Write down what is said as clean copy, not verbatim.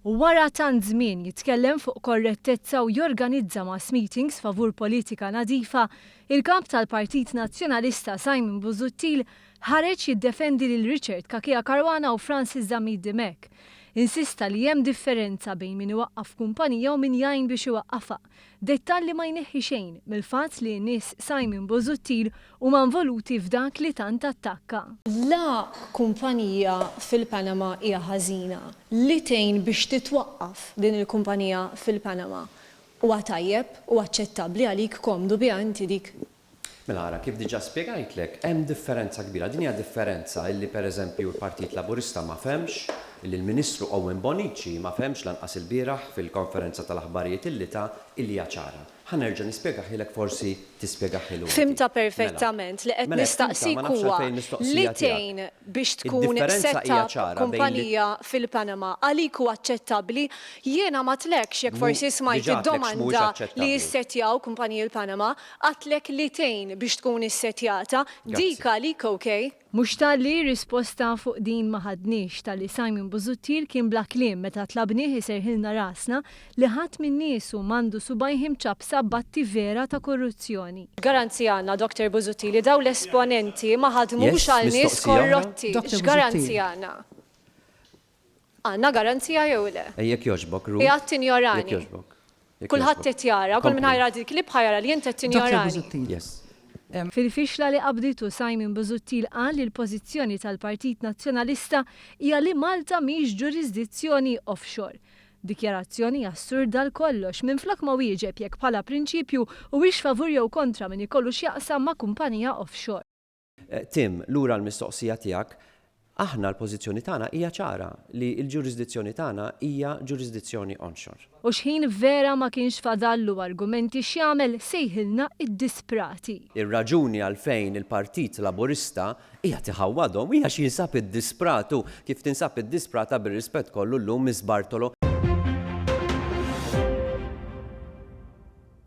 Wara tant żmien jitkellem fuq korrettezza u jorganizza mass meetings favur politika nadifa, il-Kap tal-Partit Nazzjonalista Simon Busuttil ħareġ jiddefendi lil Richard Cachia Caruana u Francis Zammit Dimech. Insista li hemm differenza bejn min iwaqqaf kumpanija u min jgħin biex iwaqqafha. Dettall li ma jneħħi xejn mill-fatt li nies Simon Busuttil huma involuti f'dak li tant attakka. La kumpanija fil-Panama hija ħażina, li tgħin biex titwaqqaf din il-kumpanija fil-Panama huwa tajjeb u aċċettabbli għalik, komdu biha inti dik? Mela ara, kif diġà spjegajtlek, hemm differenza kbira. Din hija differenza illi per eżempju l-Partit Laburista ma fehmx, illi l-Ministru Owen Bonnici ma fehmx lanqas ilbieraħ fil-konferenza tal-aħbarijiet illi ta, illi hija ċara. Ħa nerġa' nispjegahielek forsi tispjegahielu inti. Fhimtha Mela, perfettament. Li qed mela jekk fhimtha nistaqsik ma nafx huwa għalfejn li il-mistoqsija tiegħek. tgħin biex tkun Id-differenza set hija up ċara bejn li kumpanija fil-Panama għalik hu aċċettabbli? Jiena m'għadtlekx jekk Mhu, forsi smajt diġà għadtlek x'mhuwiex id-domanda li aċċettabbli. jissettjaw kumpaniji l-Panama, Għadtlek li tgħin biex tkun issettjata, dik Grazzi. għalik ok? Mhux talli risposta fuq din ma ħadniex, talli Simon Busuttil kien bla kliem meta tlabnieh iserrħilna rasna li ħadd minn niesu m'għandu subgħajh imċappsa b'atti vera ta' korruzzjoni. X'garanzija għandna Doctor Busuttil li dawn l-esponenti ma ħadmux Yes, għal nies mistoqsija oħra? korrotti? Doctor Busuttil. X'garanzija għandna? Għandna garanzija jew le? Jekk jogħġbok, Ruth. Qiegħed tinjorani. Jekk jogħġbok. Jekk Kulħadd jogħġbok. qed jara, kull min Kompli. ħa jara dil-clip ħa jara li int qed Doctor tinjorani. Busuttil. Yes. Fil-fixla li qabditu Simon Busuttil qal li l-pożizzjoni tal-Partit Nazzjonalista hija li Malta mhix ġurisdizzjoni offshore. Dikjarazzjoni assurda għal kollox minflok ma wieġeb jekk bħala prinċipju huwiex favur jew kontra min ikollu x'jaqsam ma' kumpanija offshore. Tim, lura għall-mistoqsija tiegħek, aħna l-pożizzjoni tagħna hija ċara li l-ġurisdizzjoni tagħna hija ġurisdizzjoni onshore. U x'ħin vera ma kienx fadallu argumenti x'jagħmel sejħilna id-disprati. Ir-raġuni għalfejn il-Partit Laburista qiegħed iħawwadhom hija għax jinsab iddisprat hu, kif tinsab iddisprata bir-rispett kollu llum Miss Bartolo.